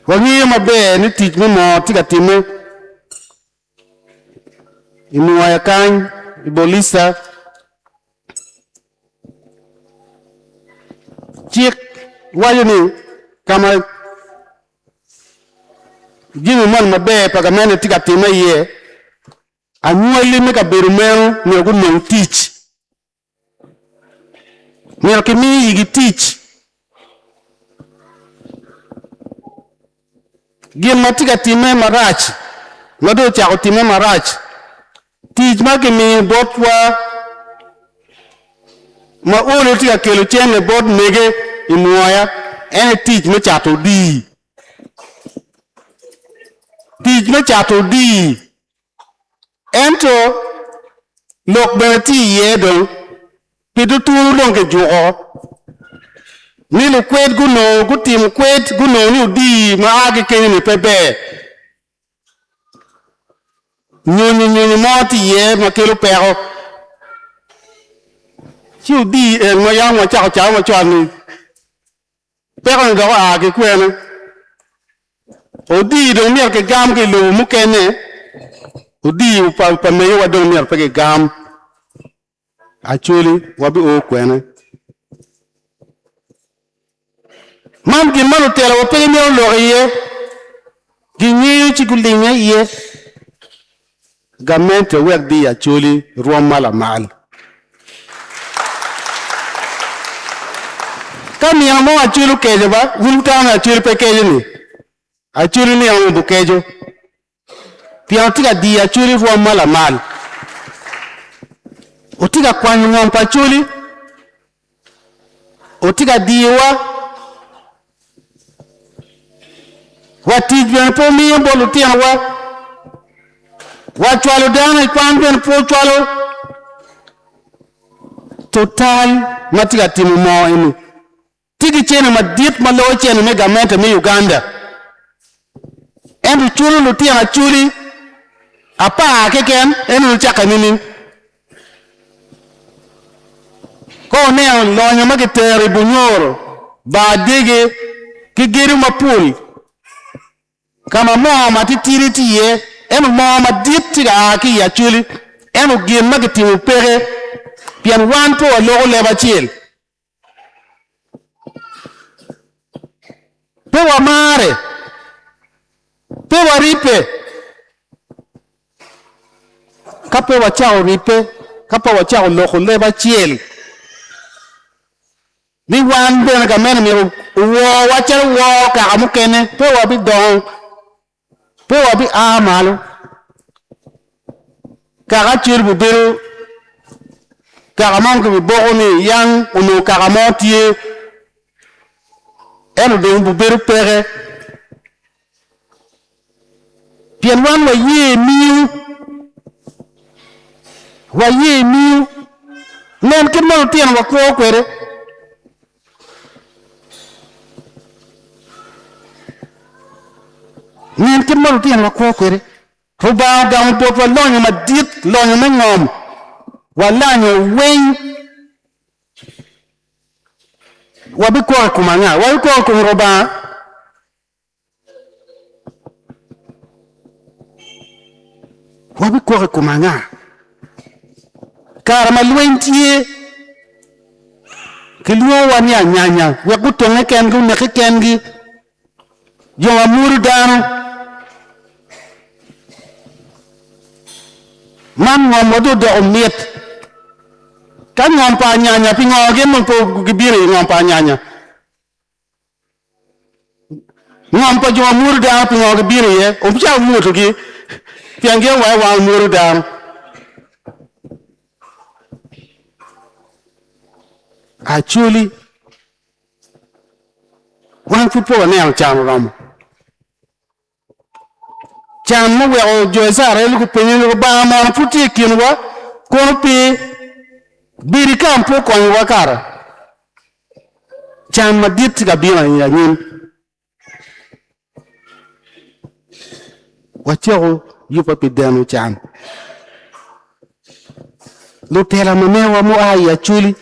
Wangeyo maber ni tic me moo tye ka timme i Nwoya kany, i Bolista. Cik waco ni ka ma jami moni maber pa gamente tye ka timme iye, anywali me kabedo meno myero gunong tic. Myero kimi igi tic. Gin ma tye ka timme marac, ma dong ocako timme marac, tic ma kimiyo botwa ma olo tye ka kelo cente bot mege i Nwoya en aye tic me cato odii. Tic me cato odii. Ento lok bene tye iye dong, pi tutunu dong kijuko ni lukwed gunongo gutimo kwed gunongo ni odii ma a ki kenyo-ni pe ber. Nyonyo nyonyo mo tye iye ma kelo peko. Ci odii en ma yam wacako calo macon-ni Peko-ni dok oa ki kwene? Odii dong myero kigam ki i lobo mukene, odii pa megiwa dong myero pe kigam. Acholi wabio kwene? Man gin ma lutelowa pe gimito lok iye, gingeyo ci gulinge iye. Gamente wek diyo Acholi rwom ma lamal. Ka nino mo Acholi okeco ba, wun wutamo ni Acholi pe keco ni? Acholi nino mo bukeco. Pien watye ka diyo Acholi rwom ma lamal. Watye ka kwanyo ngom pa Acholi. Otye ka diyowa wa tic bene pe omiyo bot lutinowa, wa cwalo dano i kwan bene pe ocwalo total ma tye ka timo moo eni tye ki cene madit ma loyo cene me gamente me Uganda ento culo lutino aculi apar keken eno nicakke nining? Ka wuneno lonyo ma kitero i Bunyoro, bar dege, ki gedo mapol ka ma moo matitidi tye iye, ento moo madit tye ka a ki i Acholi, ento gin ma kitimo peke pien wan pe waloko leb acel. Pe wamare, pe waribbe. Ka pe wacako ribbe, ka pe wacako loko leb acel, ni wan bene gamente myero oworwa calo woro kaka mukene, pe wabidongo, pe wabia malo. Kaka acel obibedo kaka mo ma kibiboko ni yang onongo kaka mo tye, ento dong obibedo peke. Pien wan waye miyo, waye miyo. Nen kit ma lutinowa kwo kwede. Nen kit ma lutinowa kwo kwede. Rubanga ogamo botwa lonyo madit, lonyo me ngom. Walanyo weng. Wabikok i kom anga? Wabikok i kom Rubanga. Wabikok i kom anga? Kare ma lweny tye, kilwongowa ni anyanya wek gutonge kengi, guneke kengi, jo ma mwodo dano. Man ngomwa dong odoko mit. Ka ngom pa anyanya, pingo gin dong pe gibino i ngom pa anyanya? Ngom pa jo ma mwodo dano pingo gibino iye? Wucako mwotogi pien gin wa wan wumwodo dano. Acholi, wan pud pe waneno can oromo. Can muweko jo Icrael gupenyo ni, Lubanga mono pud tye i kinwa? Kono pe bedo ka pe okonyowa kara? Can madit tye ka bino i anyim. Wacako yubbe pi deno can. Lutela ma mewa mua i Acholi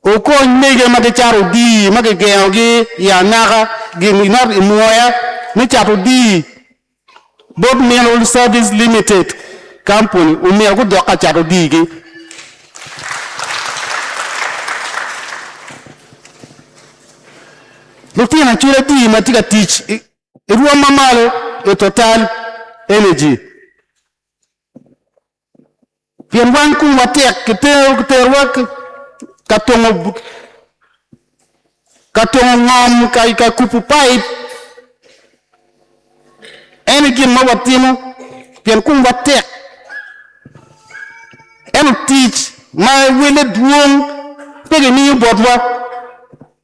Wukony mege ma gicato odii ma kigengogi i anaka. gin i Nwoya me cato odii bot Mineral Service Limited Company omyero gudok ka cato odiigi. Lutino acula adi ma tye ka tic i rwom ma malo i Total Energy? Pien wan komwa tek, kiterowa ka tongo ka tongo ngom, ka kubo paip. En aye gin ma watimo pien komwa tek. Ento tic ma wele dwong pe kimiyo botwa,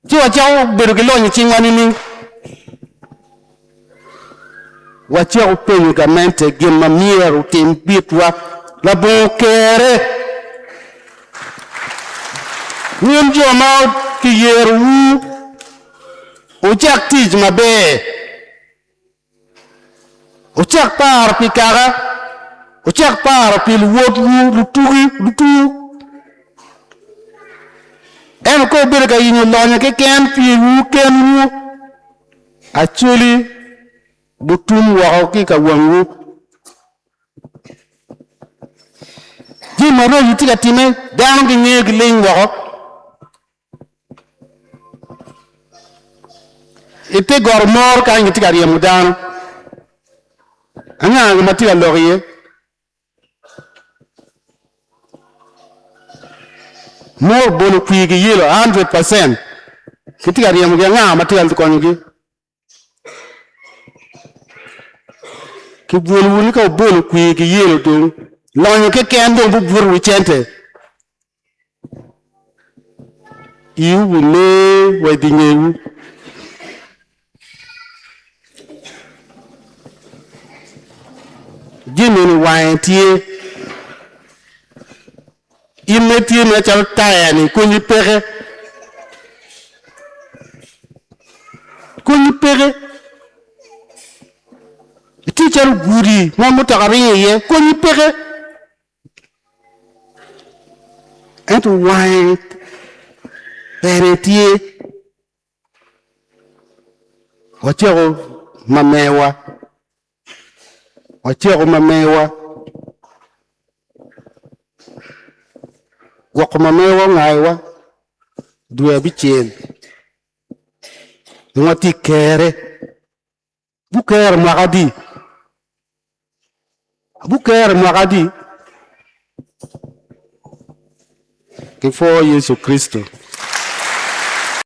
ci wacako bedo ki lonyo i cingwa nining? Wacako penyo gamente gin ma myero otim bitwa labongo kere. Wun jo ma kiyerowu, wucak tic maber. Wucak paro pi kaka, wucak paro pi luwotwu, lutugi, lutuwu. Ento ka wubedo ka yenyo lonyo keken piwu kenwu, Acholi gutum woko ki ka wangwu. Jami maraco tye ka timme, dano gingeyo giling woko. I te got moro kany kitye ka ryemo dano. Anga ma tye ka lok iye? Mor bolo kwir ki yelo 100%. Kitye ka ryemogi, anga ma tye ka konyogi? Kibwolowu ni ka wubolo kwir ki yelo dong lonyo keken dong bubuto wi cente. Iwu bune wa i dye ngewu. Jami-ni wange tye. In ma itye mere calo taya-ni konyi peke. Konyi peke. Itye calo gudi ma mutoka ringo iye, konyi peke. Ento wange bene tye. Waceko ma mewa, waceko ma mewa, gwoko ma mewa ongayowa dwe abicel dong watye i kere. Gukero mwaka adi? Gukero mwaka adi? Gipwo Yecu Kricito.